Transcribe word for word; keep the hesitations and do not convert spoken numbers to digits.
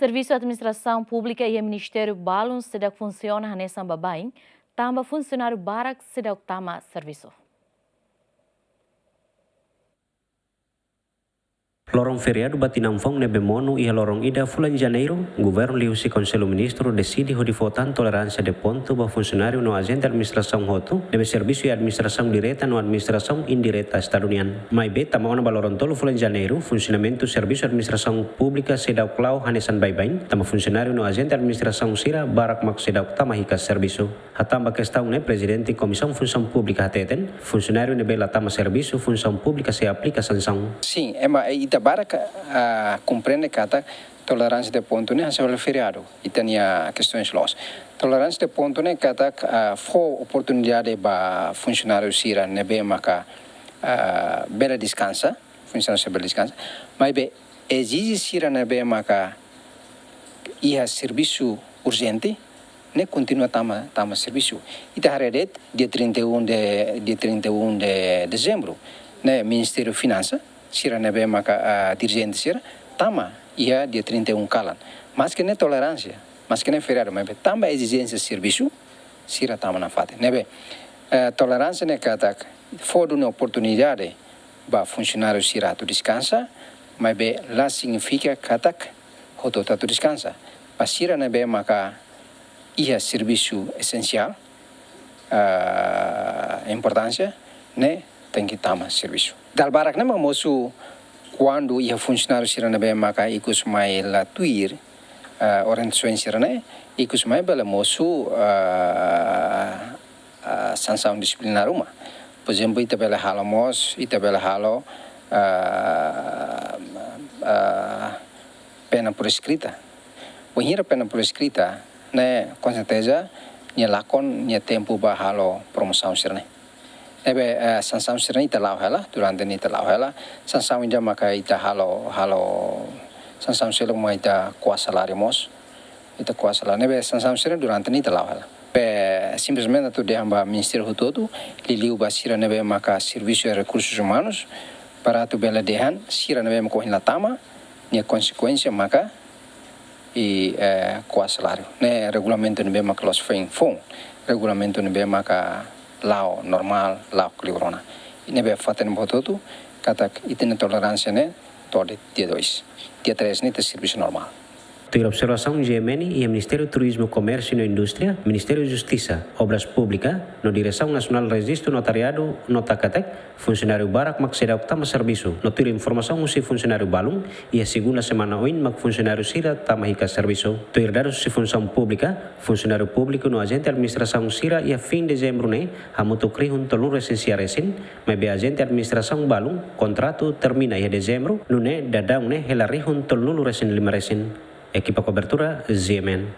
Servisu administrasaun públika iha ministériu balun seidauk funsiona hanesan baibain, tanba funsionáriu barak seidauk tama servisu. Loron feriadu ba tinan foun ne'ebé monu iha loron ida fulan Janeiru, governu liuhusi Konsellu Ministru deside hodi fó tan toleránsia de pontu ba funsionáriu no ajente administrasaun hotu ne'ebé servisu iha administrasaun direta no administrasaun indireta Estadu nian. Maibé tama ona ba loron tolu fulan Janeiru, funsionamentu servisu administrasaun públika seidauk la'o hanesan baibain, tanba funsionáriu no ajente administrasaun sira barak mak seidauk tama hikas servisu. Hatán ba kestaun ne'e, Prezidente Komisaun Funsaun Públika hateten, funsionáriu ne'ebé la tama servisu funsaun públika sei aplika sansaun. Sin, ema, eh, ita barak, ah, komprende katak toleránsia de pontu ne'e hanesan feriadu, ita-nia kestaun loos. Toleránsia de pontu ne'e katak, ah, fó oportunidade ba funsionáriu sira ne'ebé maka, ah, bele deskansa, funsionáriu sira bele deskansa, maibé ezije sira ne'ebé maka iha servisu urjente, ne'e kontinua tama, tama servisu. Ita haree de'it dia trinta e um de, dia trinta e um de dezembro, ne'e Ministériu Finansa, sira ne'ebé maka, ah, dirijente sira, tama iha dia trinta e um kalan. Maske ne'e toleránsia, maske ne'e feriadu, maibé tanba ezijénsia servisu, sira tama nafatin. Ne'ebé, eh, toleránsia ne'e katak fó duni oportunidade ba funsionáriu sira atu deskansa, maibé la signifika katak hotu-hotu atu deskansa. Ba sira ne'ebé maka iha servisu esensiál, ah, importánsia, ne'e tenke tama servisu. Dala barak ne'e mak mosu kuandu iha funsionáriu sira ne'ebé maka ikus mai la tuir, ah, orientasaun sira-ne'e, ikus mai bele mosu, ah, ah, sansaun disiplinár ruma. Por ezemplu, ita bele halo mós, ita bele halo, ah, ah, pena por escrita. Wainhira pena por escrita, ne'e, konserteza, nia lakon, nia tempu ba halo promosaun sira-ne'e. Ne'ebé, eh, sansaun sira-ne'e ita la'o hela, durante ne'e ita la'o hela. Sansaun ida maka ita halo, halo, sansaun seluk mak ita ko'a saláriu mós. Ita ko'a saláriu. Ne'ebé sansaun sira-ne'e durante ne'e ita la'o hela. Be, simplesmente atu dehan ba ministériu hotu-hotu, liuliu ba sira ne'ebé maka servisu iha rekursus umanus, para atu bele dehan, sira ne'ebé maka ohin la tama, nia konsekuénsia maka, i, eh, ko'a saláriu. Ne'e regulamentu ne'ebé maka loos foin foun. Regulamentu ne'ebé maka la'o normál, la'o kleur ona. Ne'ebé fatin ba hotu-hotu, katak ita-nia toleránsia ne'e, to'o dia dois. Dia três ne'e ita servisu normál. Tuir observasaun G M N iha Ministériu Turizmu, Komérsiu no Indústria, Ministériu Justisa, Obras Públika, no Diresaun Nasionál Rejistu Notariadu, nota katak, funsionáriu barak mak seidauk tama servisu, no tuir informasaun husi funsionáriu balun, iha segunda semana oin mak funsionáriu sira tama hikas servisu. Tuir dadus husi Funsaun Públika, funsionáriu públiku no ajente administrasaun sira iha fin dezembru ne'e, hamutuk rihun tolunulu resin sia resin, maibé ajente administrasaun balun, kontratu termina iha dezembru, nune'e daudaun ne'e hela rihun tolunulu resin lima resin. Ekipa kobertura, G M N.